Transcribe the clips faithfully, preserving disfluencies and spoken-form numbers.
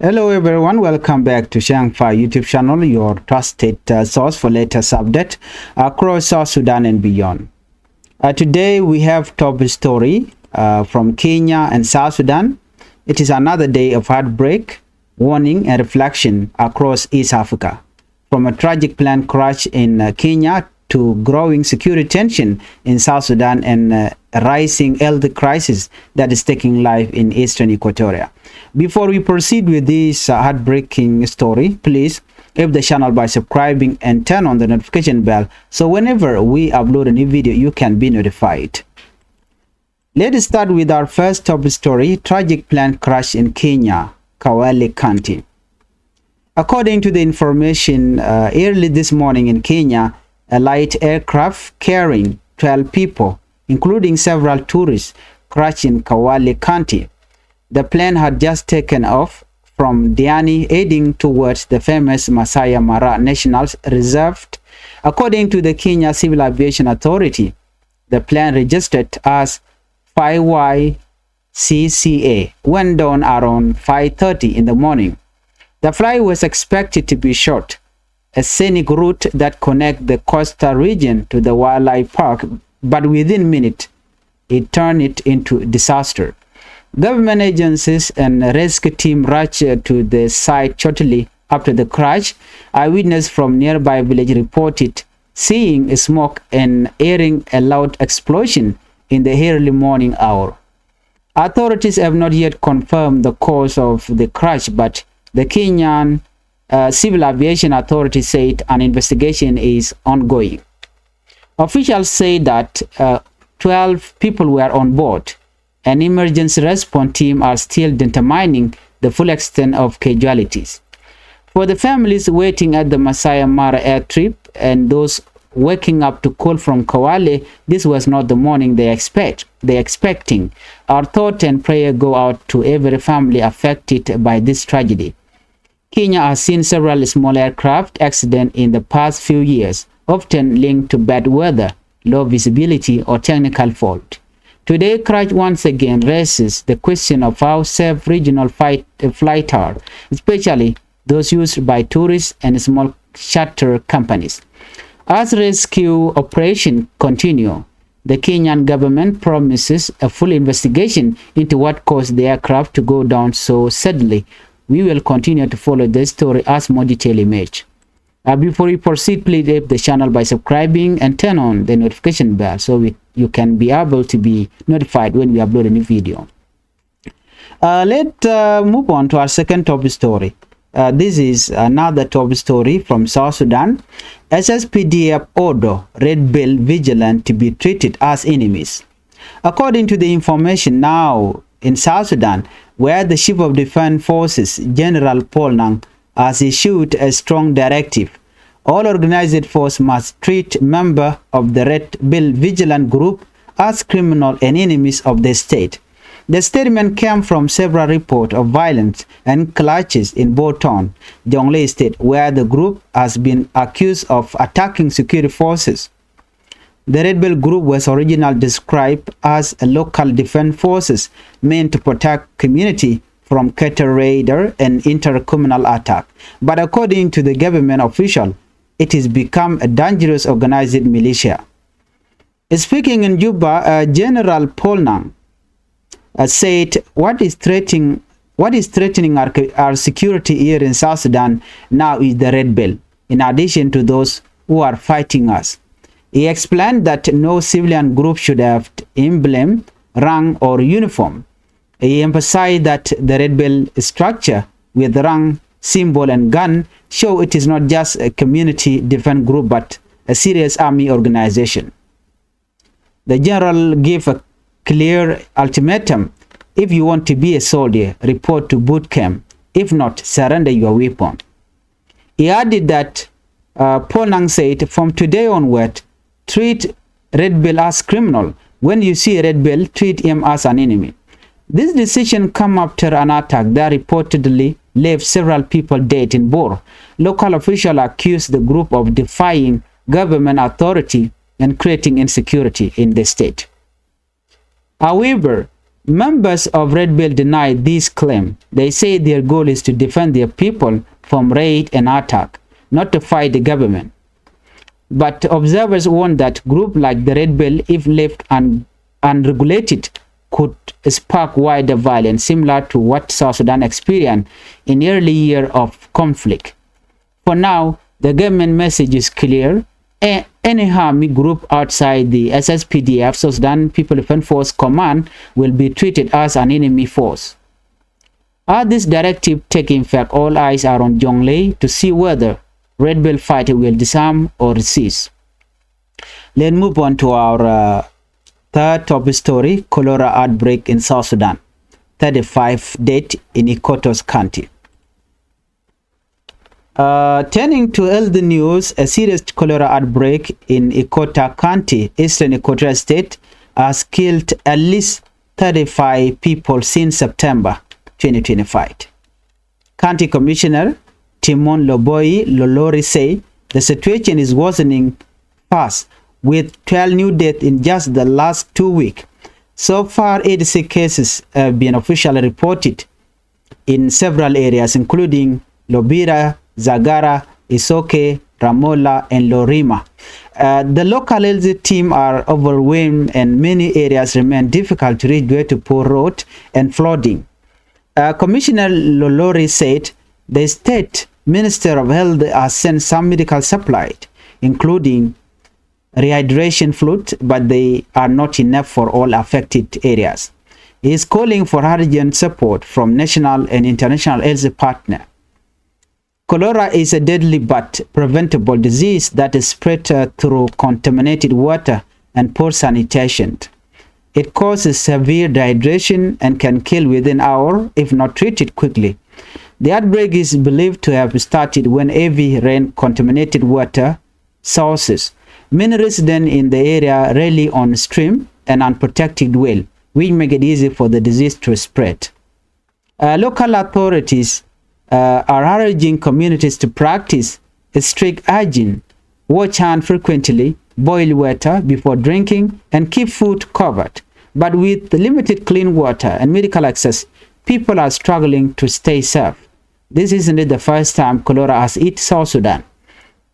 Hello everyone, welcome back to Shang Fai YouTube channel, your trusted uh, source for latest update across South Sudan and beyond. Uh, today we have top story uh, from Kenya and South Sudan. It is another day of heartbreak, warning and reflection across East Africa. From a tragic plane crash in uh, Kenya to growing security tension in South Sudan and uh, a rising health crisis that is taking life in eastern Equatoria. Before we proceed with this uh, heartbreaking story, please help the channel by subscribing and turn on the notification bell so whenever we upload a new video, you can be notified. Let's start with our first top story, tragic plane crash in Kenya, Kawale County. According to the information, uh, early this morning in Kenya, a light aircraft carrying twelve people, including several tourists, crashed in Kawale County. The plane had just taken off from Diani, heading towards the famous Masai Mara National Reserve. According to the Kenya Civil Aviation Authority, the plane registered as five Y C C A went down around five thirty in the morning. The flight was expected to be short, a scenic route that connects the coastal region to the wildlife park, but within minutes, it turned it into disaster. Government agencies and rescue team rushed to the site shortly after the crash. Eyewitness from nearby village reported seeing smoke and hearing a loud explosion in the early morning hour. Authorities have not yet confirmed the cause of the crash, but the Kenyan uh, Civil Aviation Authority said an investigation is ongoing. Officials say that uh, twelve people were on board. An emergency response team are still determining the full extent of casualties. For the families waiting at the Masai Mara airstrip and those waking up to call from Kawale, this was not the morning they expect they expecting. Our thought and prayer go out to every family affected by this tragedy. Kenya has seen several small aircraft accidents in the past few years, often linked to bad weather, low visibility, or technical fault. Today crash once again raises the question of how safe regional fight, uh, flight are, especially those used by tourists and small charter companies. As rescue operation continue, the Kenyan government promises a full investigation into what caused the aircraft to go down so suddenly. We will continue to follow this story as more detail emerge. Uh, before we proceed, please help the channel by subscribing and turn on the notification bell so we, you can be able to be notified when we upload a new video. Uh, let uh, move on to our second top story. Uh, this is another top story from South Sudan. S S P D F order Red Belt vigilant to be treated as enemies. According to the information now in South Sudan, where the Chief of Defense Forces, General Paul Nang, has issued a strong directive. All organized force must treat member of the Red Belt vigilant group as criminal and enemies of the state. The statement came from several reports of violence and clashes in Bor Town, Jonglei State, where the group has been accused of attacking security forces. The Red Belt group was originally described as a local defense forces meant to protect community from cattle raider and intercommunal attack. But according to the government official, it has become a dangerous organized militia. Speaking in Juba, uh, General Paul Nang uh, said, "What is threatening, what is threatening our, our security here in South Sudan now is the Red Belt, in addition to those who are fighting us." He explained that no civilian group should have emblem, rank, or uniform. He emphasized that the Red Belt structure with rank, symbol, and gun show it is not just a community defense group but a serious army organization. The general gave a clear ultimatum: "If you want to be a soldier, report to boot camp. If not, surrender your weapon." He added that uh, Paul Nang said, "From today onward, treat Red Belt as criminal. When you see a Red Belt, treat him as an enemy." This decision come after an attack that reportedly left several people dead in Bor. Local officials accused the group of defying government authority and creating insecurity in the state. However, Members of Red Belt deny this claim. They say their goal is to defend their people from raid and attack, not to fight the government. But observers warn that group like the Red Belt, if left un-, unregulated, could spark wider violence similar to what South Sudan experienced in early year of conflict. For now, the government message is clear. A-, any harm group outside the S S P D F, South Sudan People Defense Force Command, will be treated as an enemy force. As this directive take effect, all eyes are on Jonglei to see whether Red Belt fighter will disarm or resist. Let's move on to our, uh, third top story, cholera outbreak in South Sudan. Thirty-five dead in Equator's County. Uh, turning to health news, a serious cholera outbreak in Equator County, Eastern Equatoria State, has killed at least thirty-five people since September twenty twenty-five. County Commissioner Timon Loboi Lolori say the situation is worsening fast, with twelve new deaths in just the last two weeks. So far, eighty-six cases have been officially reported in several areas, including Lobira, Zagara, Isoke, Ramola, and Lorima. Uh, the local health team are overwhelmed, and many areas remain difficult to reach due to poor road and flooding. Uh, Commissioner Lolori said the state Minister of Health has sent some medical supplies, including rehydration fluid, but they are not enough for all affected areas. He is calling for urgent support from national and international health partner. Cholera is a deadly but preventable disease that is spread, uh, through contaminated water and poor sanitation. It causes severe dehydration and can kill within hour if not treated quickly. The outbreak is believed to have started when heavy rain contaminated water sources. Many residents in the area rely on stream and unprotected well, which make it easy for the disease to spread. Uh, local authorities, uh, are urging communities to practice strict hygiene, wash hand frequently, boil water before drinking, and keep food covered. But with limited clean water and medical access, people are struggling to stay safe. This isn't the first time cholera has hit South Sudan.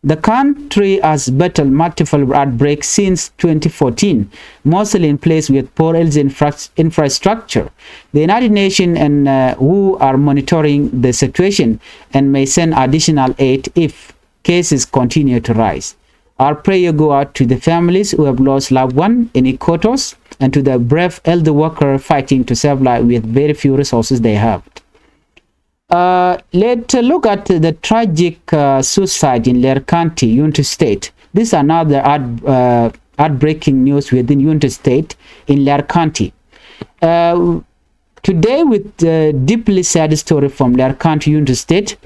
The country has battled multiple outbreaks since twenty fourteen, mostly in places with poor health infra-, infrastructure. The United Nations and, uh, W H O are monitoring the situation and may send additional aid if cases continue to rise. Our prayer go out to the families who have lost loved one in Equatos and to the brave health worker fighting to save life with very few resources they have. Uh, let's look at the tragic, uh, suicide in Leer County, Unity State. This is another heart-, uh, heartbreaking news within Unity State in Leer County. Uh, today, with a deeply sad story from Leer County, Unity State,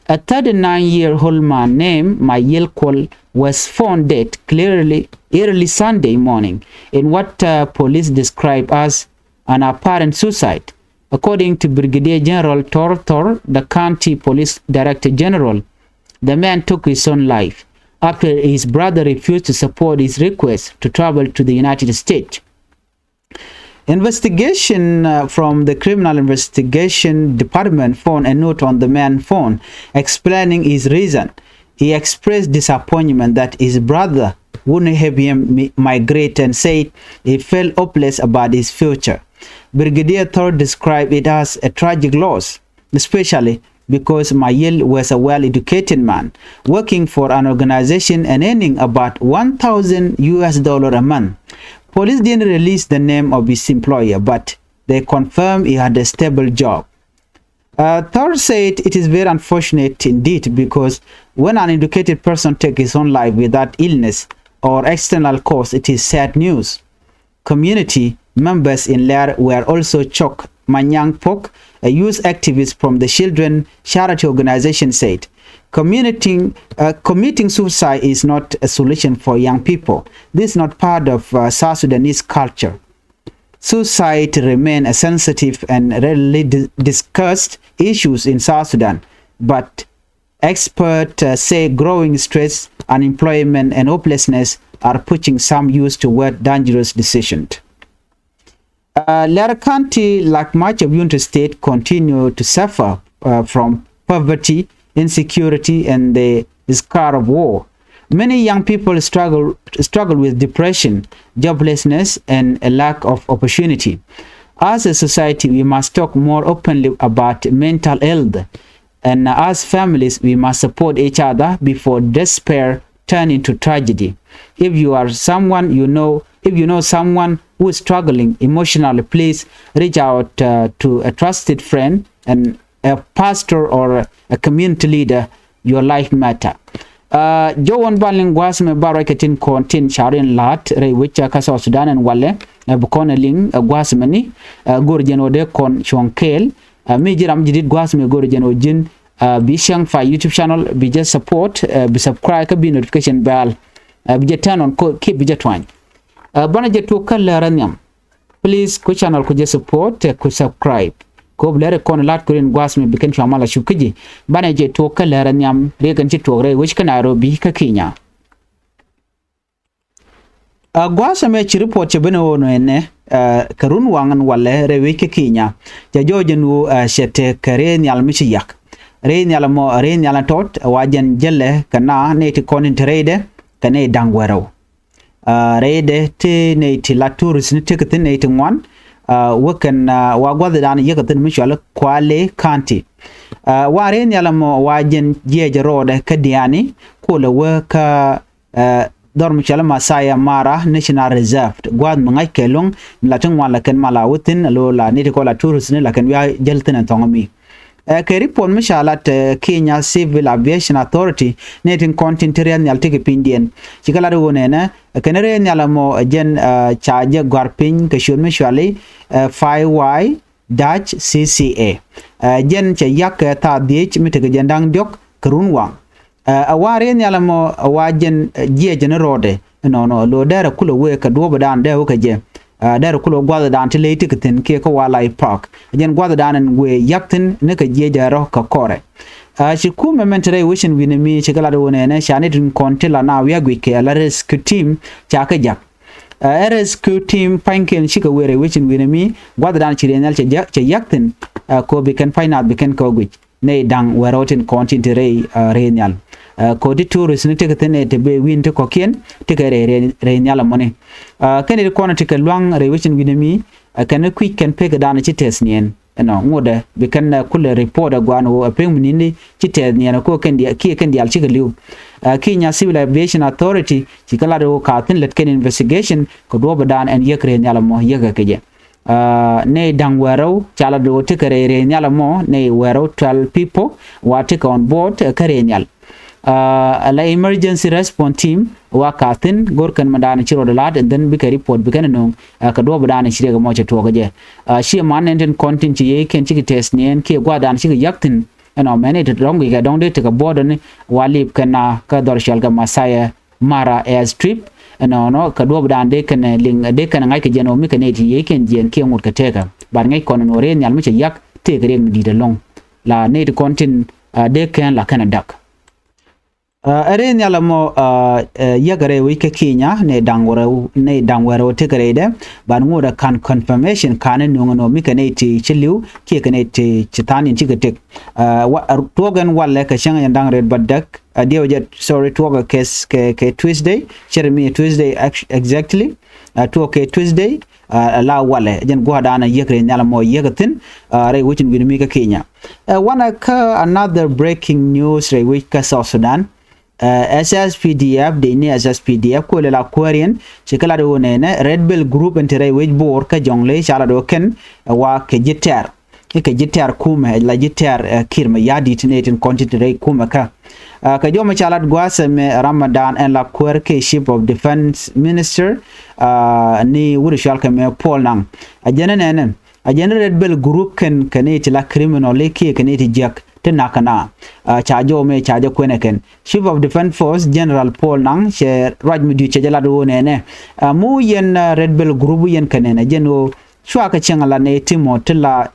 a thirty-nine-year-old man named Mayel Kwol was found dead clearly early Sunday morning in what, uh, police describe as an apparent suicide. According to Brigadier General Tor Tor, the county police director general, the man took his own life after his brother refused to support his request to travel to the United States. Investigation, uh, from the Criminal Investigation Department found a note on the man's phone explaining his reason. He expressed disappointment that his brother wouldn't help him mi-, migrate and said he felt hopeless about his future. Brigadier Thor described it as a tragic loss, especially because Mayel was a well-educated man working for an organization and earning about one thousand U S dollar a month. Police didn't release the name of his employer, but they confirmed he had a stable job. Uh, Thor said it is very unfortunate indeed, because when an educated person takes his own life without illness or external cause, it is sad news. Community members in Leer were also shocked. Manyang Pok, a youth activist from the Children Charity Organization, said, "Community, uh, committing suicide is not a solution for young people. This is not part of, uh, South Sudanese culture." Suicide remain a sensitive and rarely di-, discussed issues in South Sudan, but experts, uh, say growing stress, unemployment, and hopelessness are pushing some youth toward dangerous decisions. Uh, Lɛr County, like much of Unity State, continue to suffer uh, from poverty, insecurity, and the scar of war. Many young people struggle struggle with depression, joblessness, and a lack of opportunity. As a society, we must talk more openly about mental health, and as families, we must support each other before despair turn into tragedy. If you are someone you know, if you know someone who is struggling emotionally, please reach out uh, to a trusted friend and a pastor or a community leader. Your life matter. Uh, Jowon bal in guas mi bar wai kɛ tin kɔn tin carin lat rɛy wecä kä South Sudan ɛn walɛ. Uh, bi kɔn a liŋ uh, guas mi ni uh, gor jɛn wä dee kɔn cuɔŋ kɛɛl. Uh, mi jiram jidit guas mi gor jɛn wä jin uh, bi cäŋ fa YouTube channel, bi jɛ support, uh, bi subscribe kä bi notification bell. Uh, bi jɛ turn on ko kip bi jɛ twany. Uh, banɛ jɛ tuɔk kä lɛrɛ nhiam. Please ku channel ku jɛ support tɛ ku subscribe. Kop lɛrɛ kɔn lat kurin guas mi bi kɛn cua mal a cuk kä ji̱. Banɛ jɛ tuɔk kä lɛrɛ nhiam riek kɛn ci tuɔk rɛy wec kä Nairobi kä Kenya. A gua̱a̱th ɛmɛ ci report cɛ ben ɣöö nɔ ɛnɛ kɛ run waŋ ɛn walɛ rɛy wec kä Kenya. Cɛ jɔɔc ɛn ɣöö cɛ tëk kɛ rɛy nhial mi ci yak. Rɛy nhial ɛmɔ rɛy nhial ɛn tɔt ɛ wa jɛn jälɛ kɛ na nɛy ti kɔn in te rɛydɛ kɛ nɛy da̱ŋ wärɛw. Rɛydɛ ti nɛy ti la tourist ni tekɛ thi̱n nɛy ti ŋuan. Wä kɛn wa gua̱thdan yäkɛ thi̱n mi cual Kwale County. Wa rɛy nhial ɛmɔ wa jɛn jiɛc rɔɔdɛ kä Diani kolɛ wä kä dhɔr mi cɔal Masai Mara National Reserve, gua̱a̱th mi ŋa̱ckɛ lo̱ŋ mi la ti ŋuan la kɛn mal a wä thi̱n, a lo̱ la ni ti kɔ la tourist ni la kɛn wi̱i̱ a jäl thi̱n ɛn thɔ̱ŋ mi. Kɛ report mi ca lat Kenya Civil Aviation Authority ni tin kɔn tin ti rɛy nhial ti kɛ pinydiɛn. Ci kɛ lat ɣöö nɛnɛ kɛn rɛy nhial ɛmɔ jɛn ca jɛ gɔ̱a̱r piny kɛ ciöt mi cɔali Fai Wai Dutch C C A. Jɛn cɛ yak kɛ thaa dhiec mi tekɛ jɛn da̱ŋ diɔ̱k kɛ run waŋ. Ɛ wa rɛy nhial ɛmɔ ɛ wa jɛn jiɛc jɛn rɔɔdɛ ɛnɔnɔ lo̱ dɛrɛ kulɛ wee kɛ duɔ̱ɔ̱pdan dee wä kɛ jɛ. Dɛrɛ kulɛ gua̱thdan ti ley ti kɛ thi̱n kiɛ kä Wildlife Park. Jɛn gua̱thdan ɛn wee yak thi̱n ni kɛ jiɛc dɛrɔ kɛ kɔrɛ. Ci kumɛ mɛn te rɛy wecin wi̱nɛ mi ci kɛ lat wä nɛnɛ ca ni tin kɔn ti la na wi̱i̱ a guic kɛ la rescue team ca kɛ jak. Ɛ rescue team pa̱nykiɛn cikɛ wëë rɛy wecin wi̱nɛ mi gua̱thdan ci rɛy nhial cɛ yak thi̱n. Ɛ ko̱ bi kɛn pa̱ny naath bi kɛn kɛ wä guic nɛy da̱ŋ wärɛw tin kɔn tin te rɛy rɛy nhial. Ɛ ko̱ ti tourist ni tekɛ thi̱n ɛ te bee wi̱n ti kɔ̱kiɛn tekɛ rɛy rɛy nhial ɛmɔni. Ɛ kɛn ti kɔn tekɛ lua̱ŋ rɛy wecin wi̱nɛ mi ɛ kɛn kui̱c kɛn pek dan ci tɛth niɛn. Ɛnɔ ŋotdɛ bi kɛn kulɛ report ɛ guan ɣöö ɛ pek mi ni̱ni ci tɛth niɛn ɛ ko̱ kɛn diaal kiɛ kɛn diaal cikɛ li̱w. Ɛ Kenya Civil Aviation Authority ci kɛ lat ɣöö ka thi̱n lät kɛn investigation kɛ duɔ̱ɔ̱pdan ɛn yäk rɛy nhial ɛmɔ yäkɛ kɛ jɛ. Ɛ nɛy da̱ŋ wärɛw ca lat ɣöö tekɛ rɛy rɛy nhial ɛmɔ nɛy wärɛw twelve people wa tekɛ on board ɛ kä rɛy nhial. Ɛ la emergency response team wa ka thi̱n go̱r kɛn mɛ da̱a̱n ci rɔɔdɛ la̱t and then bikɛ report bikɛn nöŋ. Ɛ kɛ duɔ̱ɔ̱pdan ci riɛk ɛmɔ cɛ tuɔɔk kɛ jɛ. Ɛ ci man nɛn tin kɔn tin ci yey kɛn cikɛ tɛth niɛn kiɛ gua̱thdan cikɛ yak thi̱n. Ɛnɔ mɛn ni ti dɔ̱ŋ guickɛ dɔ̱ŋ dee tekɛ bo̱o̱dɔni wa lip kɛn na kä dhɔr cɔal kɛ Masai Mara airstrip. Ɛnɔnɔ kɛ duɔ̱ɔ̱pdan dee kɛn liŋ dee kɛn ŋa̱c kɛ jɛn ɔ mi kɛ nɛy ti yey kɛn jiɛn kiɛ ŋot kɛ tëëkä. Bat ŋäc kɔn ɛn ɣöö rɛy nhial mi cɛ yak tëëkɛ riɛk mi di̱t ɛlɔ̱ŋ. La nɛy ti kɔn tin dee kɛn la kɛn ɛ dak. Ɛ rɛy nhial ɛmɔ ɛ yäk rɛy wec kä Kenya nɛy da̱ŋ wärɛw nɛy da̱ŋ wärɛw tekɛ rɛydɛ. Ban ŋot ɛ ka̱n confirmation ka̱n ɛ nuŋ ɛn ɔ mi kɛ nɛy ti ci li̱w kiɛ kɛ nɛy ti ci tha̱a̱n in cikɛ tëk. Ɛ tuɔɔk ɛn walɛ kɛ cäŋ yɛn da̱ŋ rɛt bädäk. Ɛ diɛw jɛ sorry tuɔɔk ɛ kɛ kɛ Tuesday cɛ rɛ mi Tuesday exactly. Ɛ tuɔɔk kɛ Tuesday. Ɛ la walɛ jɛn gua̱a̱rdan ɛ yiëk rɛy nhial ɛmɔ yiëk ɛ thi̱n. Ɛ rɛy wec in wi̱n mi kä Kenya. Ɛ wanɛ kä another breaking news rɛy wec kä South Sudan. Ɛ S S P D F dec ni S S P D F kuël la kuääriɛn ci kɛ lat ɣöö nɛnɛ Red Belt group in te rɛy wec Bor kä Jonglei ca lat ɣöö kɛn ɛ wa kɛ ji̱ tɛ̈r. I̱ kɛ ji̱ tɛ̈r kumɛ la ji̱ tɛ̈r ɛ Kiir Mayardit ni tin kɔn ti te rɛy kumɛ kä. Ɛ kɛ jɔmɛ ca lat gua̱a̱th ɛmɛ Ramadan ɛn la kuäär kɛ Chief of Defence Minister. Ɛ ni wut cual kɛ mɛ Paul Nang. Ɛ jɛn ɛ nɛnɛ ɛ jɛn Red Belt group kɛn kɛ ni ti la criminal i̱ kiɛ kɛ ni ti jiäk ti nak kɛ na. Ɛ ca jɔmɛ ca jɛ kuɛnɛ kɛn Chief of Defence Force General Paul Nang cɛ ruac mi di̱t cɛ jɛ lat ɣöö nɛnɛ. Ɛ mu yɛn Red Belt group yɛn kɛ nɛnɛ jɛn ɣöö cua kɛ cieŋ la nɛy ti mɔ ti la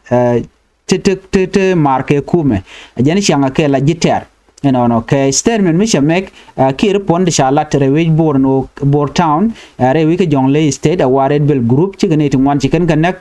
ti ti ti ti maar kɛ kumɛ. Ɛ jɛn ciaŋ kɛ la ji̱ tɛ̈r. Ɛnɔnɔ kɛ statement mi cɛ mɛk ɛ Kiir puɔ̱n ti ca lat rɛy wec Bor ni Bor Town ɛ rɛy wec kä Jonglei State ɛ wa Red Belt group cikɛ nɛy ti ŋuan ci kɛn kɛ näk.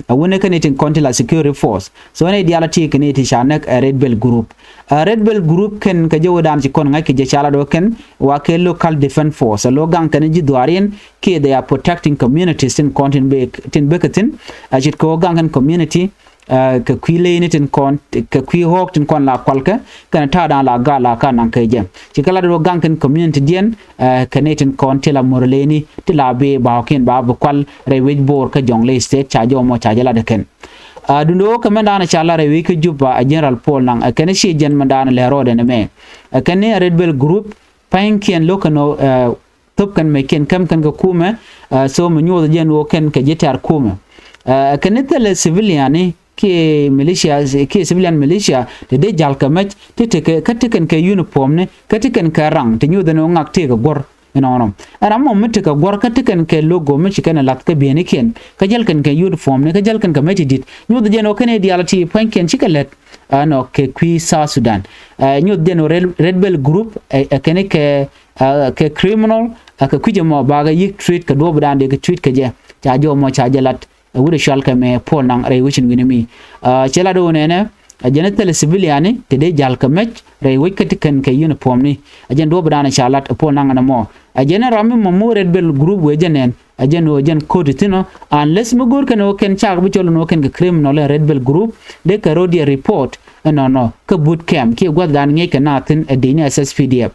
Ɛ wunɛ kɛn itin kɔn ti la security force. So nɛy diaal a ti kɛn iti ca näk ɛ Red Belt group. Ɛ Red Belt group kɛn kɛ jɛ wä daan ci kɔn ŋa̱c kɛ jɛ ca la dɔ kɛn wa kɛ local defense force. Ɛ lo gaŋ kɛn ji̱ dhuaar yɛn kiɛ they are protecting communities tin kɔn tin bek tin bek kɛ thin. Ɛ cit kɛ wä gaŋ kɛn community kɛ kui̱ leyni tin kɔn kɛ kui̱ ɣɔ̱ɔ̱k tin kɔn la kualkɛ kɛn ta̱a̱ da̱a̱n la gaat la ka naŋ kɛ jɛ. Ci kɛ lat rɔ gaŋ kɛn community diɛn kɛ nɛy tin kɔn ti la mor leyni ti la bi ba ɣɔ̱kiɛn ba bi kual rɛy wec Bor kä Jonglei State. Ca jɔmɔ ca jɛ lat kɛn. Duundɛ ɣöö kɛ mɛn da̱a̱n ca lat rɛy wec kä Juba ɛ General Paul Nang ɛ kɛn ci jɛn mɛn da̱a̱n lɛ rɔɔdɛ ni mɛ ɛ kɛn ni ɛ Red Belt group pa̱nykiɛn lo̱k kɛn ɣöö thop kɛn mec kiɛn käm kɛn kɛ kumɛ. So mi nyuɔth jɛn woo kɛn kɛ ji̱ tɛ̈r kumɛ kɛn ni thilɛ civilian ni kiɛ militia kiɛ civilian militia ti dee ja̱l kɛ mec ti ti kɛ kä ti kɛn kɛ uniform ni kä ti kɛn kɛ raŋ ti nyuɔth jɛn woo ŋak ti kɛ guɔ̱r. Inɔnɔ ɛn ram mɔ mi ti kɛ guɔ̱r kä ti kɛn kɛ logo mi ci kɛn lath kä bienikiɛn kä jäl kɛn kɛ uniform ni kä jäl kɛn kɛ mec ti di̱t nyuɔth jɛn woo kɛn i̱ diaal ti pua̱nykiɛn cikɛ lät. Ɛnɔ kɛ kui̱ South Sudan nyuɔth jɛn woo Red Belt group ɛ kɛn kɛ kɛ criminal. Kɛ kui̱c ɛmɔ bakɛ yi̱k treat kɛ duɔ̱ɔ̱p dan dee kɛ treat kɛ jɛ ca jɔw mɔ ca jɛ lat. Ɛ wut ɛ cual kɛ mɛ Paul Nang rɛy wecin wi̱ni mi cɛ lat wun ɛnɛ ɛ jɛn ɛ thil civilian ni te dee ja̱l kɛ mɛc rɛy wec kä ti kɛn kɛ uniform ni. Ɛ jɛn duɔ̱ɔ̱p dan ca lat ɛ Paul Nang ɛnɛ mɔ ɛ jɛn ɛ ram mi mɔ mi Red Belt group wee jɛ nɛn ɛ jɛn wee jɛn ko̱ti thi̱n ɔ. Unless mi go̱o̱r kɛn wee kɛn cak bi cɔl wun wee kɛn kɛ criminal ɛ Red Belt group dee kɛ ro̱d yɛ report ɛnɔnɔ kä boot camp kiɛ gua̱th dan ŋi̱eec kɛ naath thi̱n ɛ dee ni SSPDF.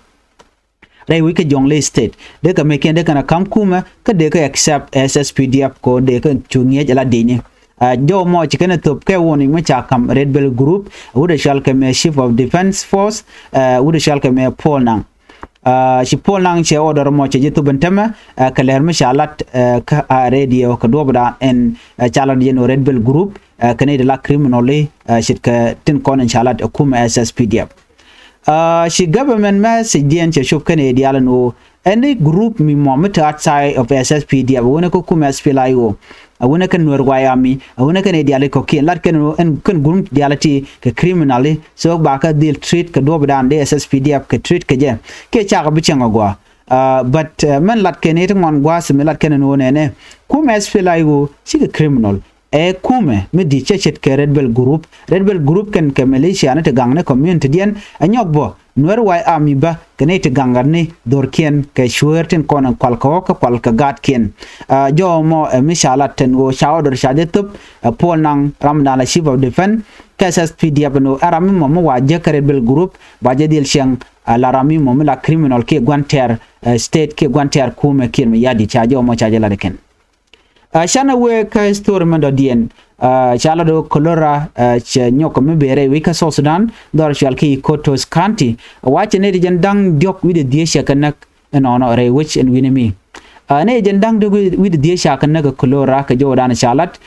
Rɛy wec kä Jonglei State dee kɛ mec kiɛn dee kɛn a ka̱m kumɛ kä dee kɛ accept SSPDF kɛ ɣöö dee kɛ cu ŋi̱eec ala di̱cni. Jɔw mɔ ci kɛn a thop kɛ wun i̱ mi ca ka̱m Red Belt group wut a cual kɛ mɛ chief of defense force wut a cual kɛ mɛ Paul Nang. Ci Paul Nang cɛ order mɔ cɛ ji̱ thop in tämɛ kɛ lɛr mi ca lat kä a radio kɛ duɔ̱ɔ̱pdan ɛn ca lat jɛn ɣöö Red Belt group kɛ nɛy ti la criminal i̱ ce̱tkɛ tin kɔn in ca lat ɛ kumɛ SSPDF. Ci government message diɛn cɛ cop kɛn ɛ diaal ɛn ɣöö any group mi mɔ mi te outside of SSPDF ɛ wunɛ kä kumɛ SPLA-IO ɛ wunɛ kä Nuer White Army ɛ wunɛ kɛn ɛ diaal i̱ kɔ̱kiɛn lat kɛn ɣöö ɛn kɛn group diaal ti kɛ criminal i̱ so ba kä dhil treat kɛ duɔ̱ɔ̱pdan dee SSPDF kɛ treat kɛ jɛ kiɛ cakɛ bi cieŋ ɛ gɔaa. But mɛn lat kɛn i̱ ti ŋuan gua̱a̱th mi lat kɛn ɛn ɣöö nɛnɛ kumɛ SPLA-IO cikɛ criminal. Ɛ kumɛ mi di̱t cä ce̱tkɛ Red Belt group. Red Belt group kɛn kɛ militia ni ti gaŋ ni community diɛn ɛ nyɔk bä Nuer White Army bä kɛ ni ti gaŋ gat ni dhorkiɛn kɛ cueer tin kɔn in kual kɛ ɣɔk kä kual kɛ gaatkiɛn. Jɔw mɔ ɛ mi ca lat tɛn ɣöö ca order ca jɛ thop ɛ Paul Nang ram dan la chief of defense kɛ SSPDF ɛn ɣöö ɛ ram mi mɔ mi wa jek kɛ Red Belt group ba jɛ dhil cieŋ. La ram mi mɔ mi la criminal kiɛ gua̱n tɛɛr state kiɛ gua̱n tɛɛr kumɛ kiɛn mi yadi ca jɔw mɔ ca jɛ lat kɛn. Canɛ wee kä story mɛn dɔ̱diɛn. Ca lat ɣöö cholera cɛ nyɔk mi bëë rɛy wec kä South Sudan dhɔr cual kä Equatorial County. Wa cɛ nɛy ti jɛn da̱ŋ diɔ̱k wi̱cdɛ dhieec cɛ kɛ näk ɛnɔnɔ rɛy wec ɛn wi̱ni mi. Nɛy jɛn da̱ŋ diɔ̱k wi̱cdɛ dhieec ca kɛ näk ɛ cholera kɛ jɔwdan ca lat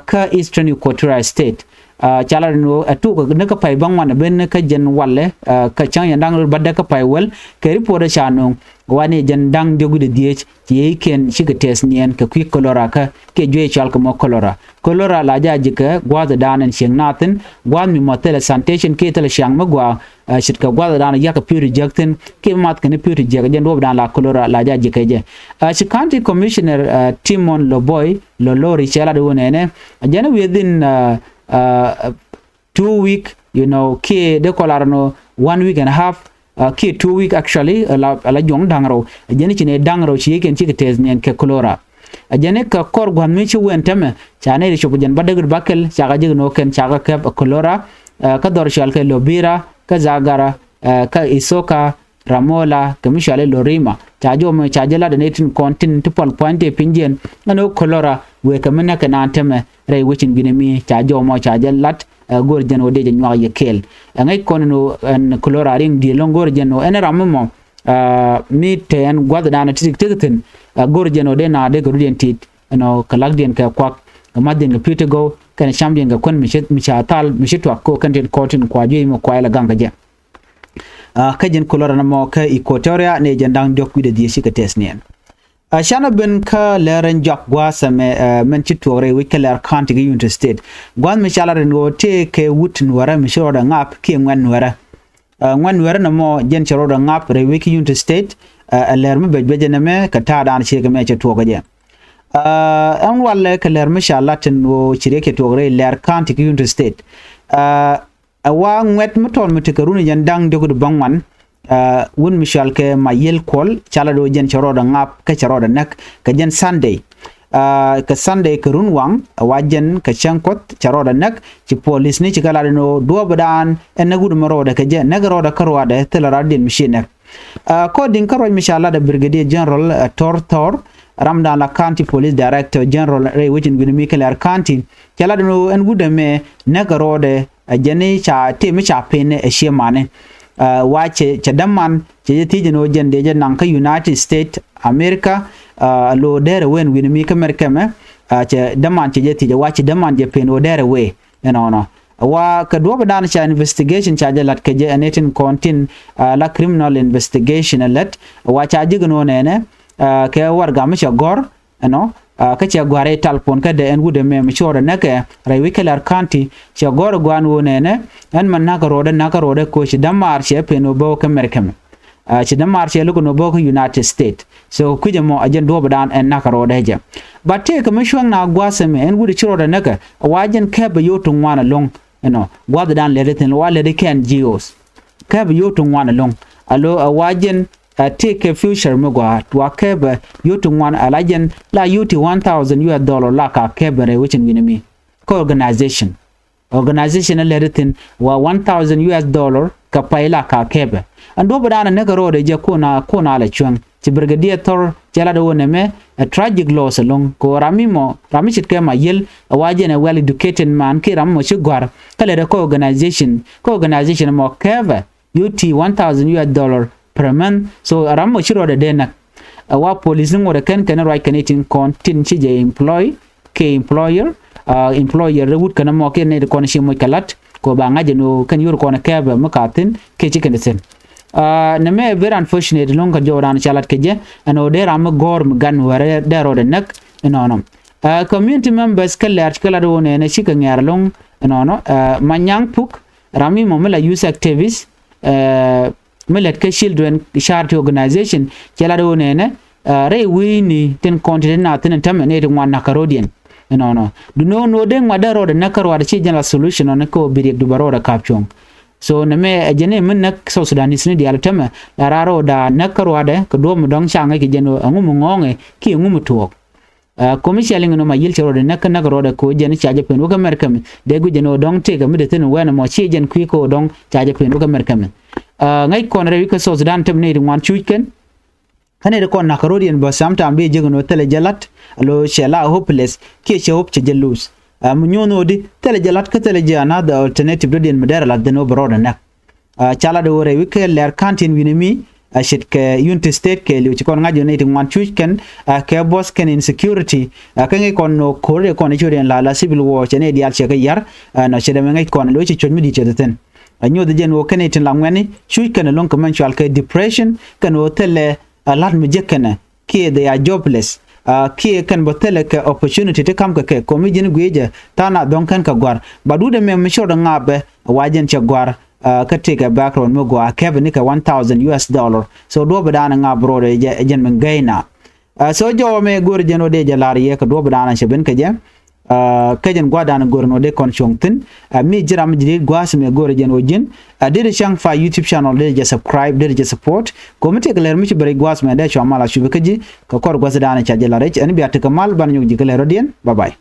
kä Eastern Equatoria State. Ca lat ɛn ɣöö ɛ tuk ni kä pay bäŋuan ben kä jɛn walɛ kä cäŋ jɛn da̱ŋ rot bädä kä pay wäl kɛ report ca nöŋ. Wa ni jɛn da̱ŋ diɔ̱k wi̱cdɛ dhieec ci yiëëkiɛn cikɛ tɛth niɛn kɛ kui̱ cholera kä kiɛ juey cɔal kɛ mɔ cholera. Cholera la jaa ji̱ kɛ gua̱a̱th dan ɛn cieŋ naathin gua̱a̱th mi mɔ thilɛ sanitation kiɛ thilɛ ciaŋ mi gua̱a̱. Ce̱tkɛ gua̱a̱th dan yak kɛ pi̱i̱r ti jiäk thi̱n kiɛ mi math kɛn pi̱i̱r ti jiäk jɛn duɔ̱ɔ̱p dan la cholera la jaa ji̱ kɛ jɛ. Ci county commissioner Timon Loboi Lolori cɛ lat wun ɛnɛ jɛn within two week you know kiɛ dee kɔn lar nɔ one week and a half. Kiɛ two week actually ala juɔ̱ŋ da̱ŋ rɛw. Jɛn ci nɛ da̱ŋ rɛw ci yek kɛn cikɛ tɛth niɛn kɛ cholera. Jɛn kɛ kɔr gua̱th mi ci wɛn tämɛ ca nɛ ri cop jɛn ba däk ri ba kɛl ca kɛ jek nɔ kɛn ca kɛ kɛp cholera. Kä dhɔr cual kɛ Lobira kä Zagara kä Isoka Ramola kɛ mi cuali Lorima ca jɔw mɔ ca jɛ lat ɛn ɛ tin kɔn tin ti pual pua̱ny tëë piny jiɛn ɛn ɣöö cholera wëë kɛ mi näk kɛ naan tämɛ rɛy wecin gui̱ni mi ca jɔw mɔ ca jɛ lat. Ɛ go̱o̱r jɛn ɣöö dee jɛ nyuak yɛ kɛɛl ɛ ŋäc kɔn ɛn ɣöö ɛn cholera riŋ diëë lo̱ŋ go̱o̱r jɛn ɣöö ɛn ram mi mɔ mi te ɛn gua̱thdan ti̱ti̱ ti̱ti̱ thi̱n. Ɛ go̱o̱r jɛn ɣöö dee naath dee kɛ rut yɛn ti̱i̱t ɛn ɣöö kɛ la̱kdiɛn kɛ kuak kɛ ma̱thdiɛn kɛ pi̱i̱t ti gɔw kɛn camdiɛn kɛ kuän mi ca thal mi ci tuak kɛ ɣöö kɛn tin kɔɔr tin kua juey mi kua ilɛ gaŋ kɛ jɛ. Kä jɛn cholera nɔmɔ kä Equatoria ni jɛn da̱ŋ diɔ̱k wi̱cdɛ dhieec cikɛ tɛth niɛn. Canɛ ben kä lɛr ɛn jɔak gua̱a̱th ɛmɛ mɛn ci tuɔɔk rɛy wec kä lɛr county kä Unity State. Gua̱a̱th mi ca lat ɛn ɣöö tëë kɛ wut nuäärä mi ci rɔɔdɛ ŋaap kiɛ ŋuɛ̈t nuäärä. Ŋuɛ̈t nuäärä nɔmɔ jɛn cɛ rɔɔdɛ ŋaap rɛy wec kä Unity State. Ɛ lɛr mi bɛc bɛc ɛn ɛmɛ kɛ ta̱a̱dan ciek ɛmɛ cɛ tuɔɔk kä jɛ. Ɛn walɛ kɛ lɛr mi ca lat tin ɣöö ci riɛk cɛ tuɔɔk rɛy Leer County kä Unity State. Ɛ wa ŋuɛ̈t mi tɔl mi tekɛ run jɛn da̱ŋ diɔ̱k di bäŋuan. Wun mi cɔal kɛ Mayel Kuɔl ca lat ɣöö jɛn cɛ rɔɔdɛ ŋa̱p kä cɛ rɔɔdɛ näk kɛ jɛn Sunday. Kɛ Sunday kɛ run waŋ ɛ wa jɛn kɛ cäŋ Kuɔth cɛ rɔɔdɛ näk. Ci polisni ci kɛ lat ɛn ɣöö duɔ̱ɔ̱pdan ɛ näk wut mi rɔɔdɛ kɛ jɛ näk rɔɔdɛ kä ruaadɛ thilɛ rɔɔdiɛn mi ci näk. According kä ruac mi ca lat ɛ Brigadier General Thor Thor, ramdan la County Police Director General rɛy wecin wi̱ni mi kɛ Leer County, cɛ lat ɛn ɣöö ɛn wut ɛmɛ näk rɔɔdɛ ɛ jɛn i̱ ca tëë mi ca pen ɛ ciɛ mani. Wa cɛ cɛ däman cɛ jɛ thiec ɛn ɣöö jɛn dee jɛ naŋ kä United States America. Lo dɛrɛ wen wi̱ni mi kä mɛr kɛmɛ cɛ däman cɛ jɛ thiec ɛ wa cɛ däman jɛ pen ɣöö dɛrɛ wee ɛnɔnɔ. Wa kɛ duɔ̱ɔ̱pdan ca investigation ca jɛ la̱t kɛ jɛ ɛn ɛ tin kɔn tin la criminal investigation ɛ lät. Wa ca ji̱ gɛ nöö nɛnɛ kɛ warɛga mi cɛ gɔ̱r ɛnɔ. Kä cɛ gua̱r rɛy talpon kädɛ ɛn wut ɛmɛ mi cɔɔdɛ näkɛ rɛy wi̱c kɛ Leer County cɛ gɔ̱r ɛ gua̱a̱n ɣöö nɛnɛ ɛn mɛ na̱kä rɔɔdɛ na̱kä rɔɔdɛ koci dämaar cɛ pen ɣöö bä wä kä mɛr kɛmɛ. Ci dämaar cɛ lo̱k ɛn ɣöö bä wä kä United States. So kui̱c ɛmɔ ɛ jɛn duɔ̱ɔ̱pdan ɛn na̱kä rɔɔdɛ jɛ. But tëëkɛ mi cuäŋ na gua̱a̱th ɛmɛ ɛn wut ɛ ci rɔɔdɛ näkɛ ɛ wa jɛn kɛpɛ yio̱w ti ŋuan ɛlɔ̱ŋ ɛnɔ. Gua̱a̱thdan lɛt ithin wa lɛt ikɛn jios kɛpɛ yio̱w ti ŋuan ɛlɔ̱ŋ. Alo ɛ wa jɛn ɛ tëëkɛ future mi gɔaa wa kɛpɛ yio̱w ti ŋuan ala jɛn la yio̱w ti one thousand U S dollar la ka kɛpɛ rɛy wecin wi̱ni mi kä organization. Organization ɛ lɛt ithin wa one thousand U S dollar kɛ pay la ka kɛpɛ. Ɛn duɔ̱ɔ̱pdan ɛ näkɛ rɔɔdɛ jɛ kona kona lɛ cuäŋ. Ci Brigadier Thor cɛ lat ɛ ɣöö nɛmɛ ɛ tragic loss ɛlɔ̱ŋ kɛ ɣöö ram mi mɔ ram mi ce̱tkɛ Mayel ɛ wa jɛn ɛ well educated man kiɛ ram mi mɔ ci gɔ̱a̱r kä lɛt ɛ kä organization kä organization mɔ kɛpɛ yio̱w ti one thousand U S dollar per month. So ram mɔ ci rɔɔdɛ dee näk. Ɛ wa polisni ŋot ɛ kɛn kɛn ruac kɛn itin kɔn tin ci jɛ employ kɛ employer. Employer rɛ wut kɛn mɔ kiɛ nɛy ti kɔn ci moc kɛ la̱t kɛ ba ŋa̱c ɛn ɣöö kɛn yio̱w ti kɔn kɛpɛ mi ka thi̱n kiɛ ci kɛn thi̱n. Nɛmɛ very unfortunate lo̱ŋ kɛ jɔwdan ca la̱t kɛ jɛ ɛn ɣöö dee ram mi gɔ̱r mi gan wärɛ dee rɔɔdɛ näk ɛnɔnɔ. Community members kä Leer ci kɛ lat ɣöö nɛnɛ cikɛ ŋɛ̈r lo̱ŋ ɛnɔnɔ. Manyaŋ Puk ram mi mɔ mi la youth activist mi lät kä Children Charity Organization cɛ lat ɣöö nɛnɛ rɛy wi̱i̱ni tin kɔn ti ti na thi̱n ɛn tämɛ nɛy ti ŋuan na̱k kärɔ̱diɛn. Ɛnɔnɔ duno no̱o̱ dee ŋuat dee rɔɔdɛ näk kä ruaadɛ ci jɛn la solution ɔni kä ɣöö bi riɛk dup a rɔɔdɛ ka̱p cuɔ̱ŋ. So nɛmɛ ɛ jɛn i̱ mi näk South Sudanese ni diaal tämɛ la raar rɔɔdɛ näk kä ruaadɛ kɛ duɔ̱ɔ̱p mi dɔ̱ŋ ca ŋäc kɛ jɛn ɣöö ɛŋu mi ŋɔ̱ɔ̱ŋɛ kiɛ ɛŋu mi tuɔɔk. Komi cia liŋ ɛn ɣöö Mayel cɛ rɔɔdɛ näk kä näk rɔɔdɛ kɛ ɣöö jɛn ca jɛ pen wä kä mɛr kɛmɛ dee guic ɛn ɣöö dɔ̱ŋ tëëkɛ mi dee thi̱n wɛn ɛmɔ ci jɛn kui̱ kɛ ɣöö dɔ̱ŋ ca jɛ pen wä kä mɛr kɛmɛ. Ŋäc kɔn rɛy wi̱c kä South Sudan tämɛ nɛy ti ŋuan cuuc kɛn. Kä nɛy ti kɔn na̱k kärɔ̱diɛn bä sometime bi jiäk ɛn ɣöö thilɛ jɛ la̱t alo cɛ la hopeless kiɛ cɛ hope cɛ jɛ lose. Mi nyuɔ̱n ɣöö di thilɛ jɛ la̱t kä thilɛ jɛ another alternative dɔ̱diɛn mi dɛr a la̱t dhin ɣöö bɛ rɔɔdɛ näk. Ca lat ɣöö rɛy wi̱c kɛ Leer County ɛn wi̱ni mi a ce̱tkɛ Unity State kɛɛliw ci kɔn ŋa̱c ɣöö nɛy ti ŋuan cuuc kɛn kɛ buɔth kɛn insecurity. Kä ŋäc kɔn nɔ ko̱r ëë kɔn i̱ cot ɛn la la civil war cɛ nɛy diaal cɛ kɛ ya̱r. Nɔ cɛ dɛmɛ ŋäc kɔn lo̱c ci cuɔ̱c mi di̱i̱t cɛ thi̱thi̱n. Nyuɔth jɛn ɣöö kɛn i̱ tin la ŋuɛ̈ni cuc kɛn lo̱ŋ kɛ mɛn cual kɛ depression kɛn ɣöö thilɛ la̱t mi jek kɛnɛ kiɛ they are jobless. Kiɛ kɛn bä thilɛ kɛ opportunity ti ka̱m kɛ kɛ ko̱mi ji̱n gui̱i̱cɛ tha̱a̱ŋ a dhɔ̱ŋ kɛn kɛ gua̱r. But wut ɛmɛ mi cɔr ɛ ŋaapɛ wa jɛn cɛ gua̱r. Kä tëëkɛ background mi gɔaa kɛpɛ ni kɛ one thousand U S dollar. So duɔ̱ɔ̱pɛ daanɛ ŋaap ro̱o̱dɛ jɛ jɛn mi gɛy na. So jɔwä mɛ go̱o̱rɛ jɛn wä dee jɛ la̱r yɛ kɛ duɔ̱ɔ̱pɛ daanɛ cɛ ben kɛ jɛ. Kä jɛn gua̱a̱r daanɛ go̱o̱rɛ nɔ dee kɔn cuɔ̱ŋ thi̱n. Mi ji̱ ram mi ji̱ dee gua̱a̱th mɛ go̱o̱rɛ jɛn wä ji̱n. Dee dee ca̱ŋ fa YouTube channel dee jɛ subscribe dee jɛ support. Ko̱mi tëëkɛ lɛr mi ci bɛ rɛy gua̱a̱th mɛ dee cua mal a cupɛ kä ji̱ kɛ kɔr gua̱a̱th daanɛ ca jɛ la̱r rɛc ɛn bia tekɛ mal ban nyɔk ji̱ kɛ lɛr rɔ̱diɛn. Bye bye.